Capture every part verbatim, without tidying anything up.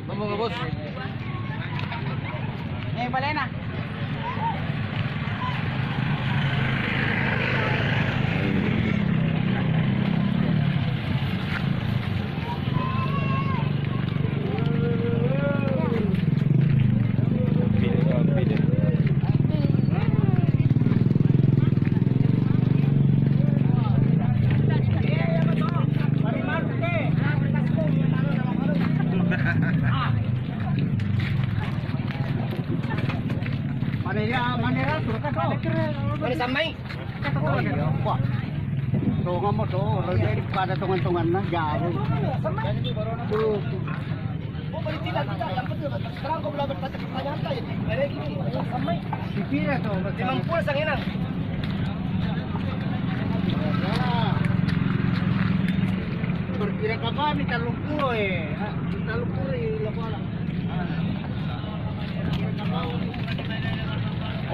Ngomong, Bos. Eh, balena. Mana dia, mana dia, suruh kau. Mana sampai? Oh iya, Pak. Tongammo to, jadi pada tongan-tonganna jauh. Tuh. Oh, paling tidak, tidak. Yang penting, terang kau bilang bertanya, pertanyaan aja. Ada gini, sampai. Sipira to, Mas? Lima puluh sang enang. Berkira kapan nih, tallung pulo, eh? Ah, tallung pulo, eh, laporan.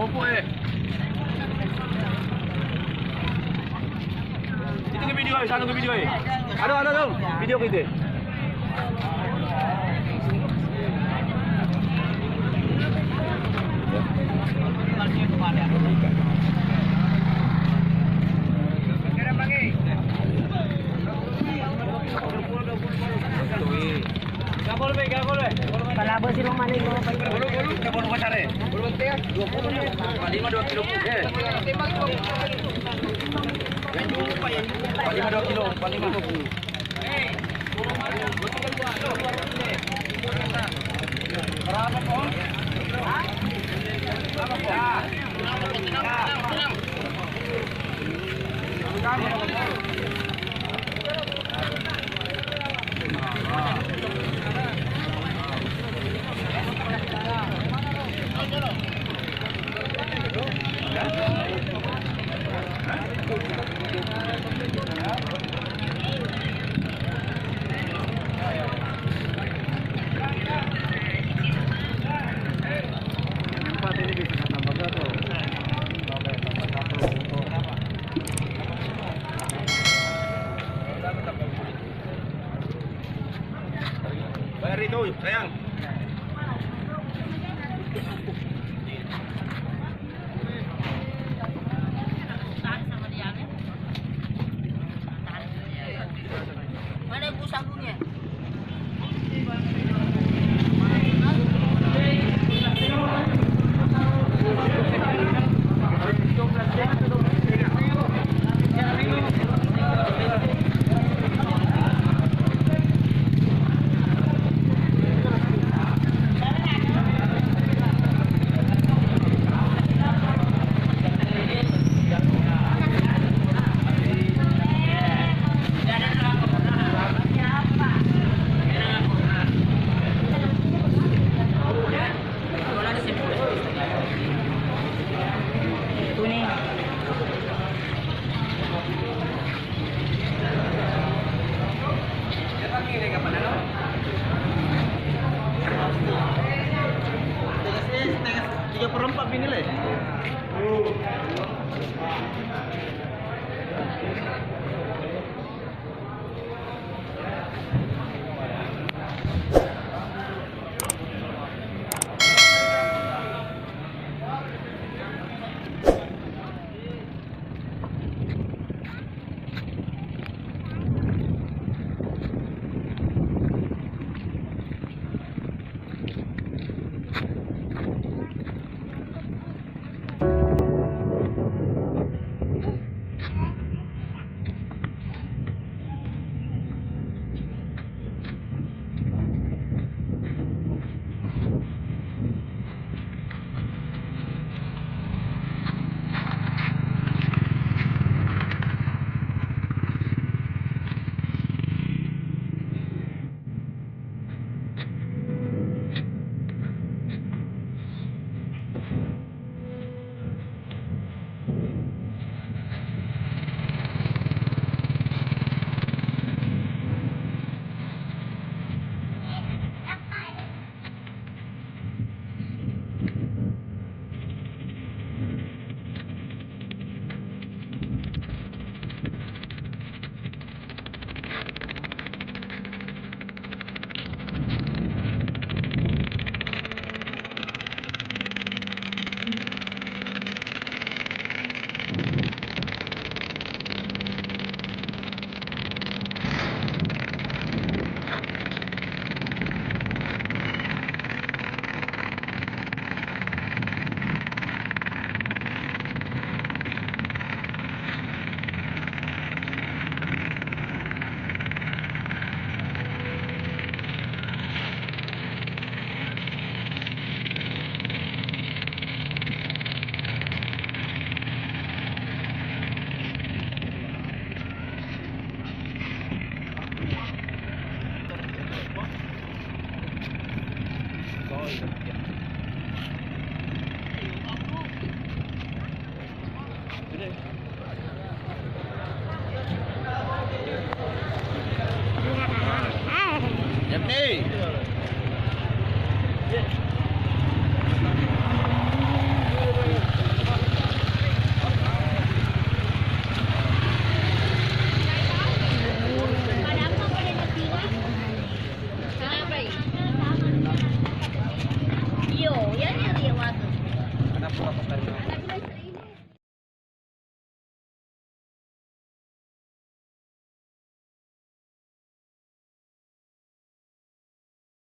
Opo, eh. Itu ke video, eh, sana ke video, eh. Aduh, aduh, aduh. Video kita. Palabo si Roma nih, Roma. Bulu, bulu, bulu besar, eh. Lima dua kilo. Eh. Lima dua kilo, lima. Bayar itu, sayang. Mana bu sabunnya? Tuni. Tiga perempat bini le. Nih,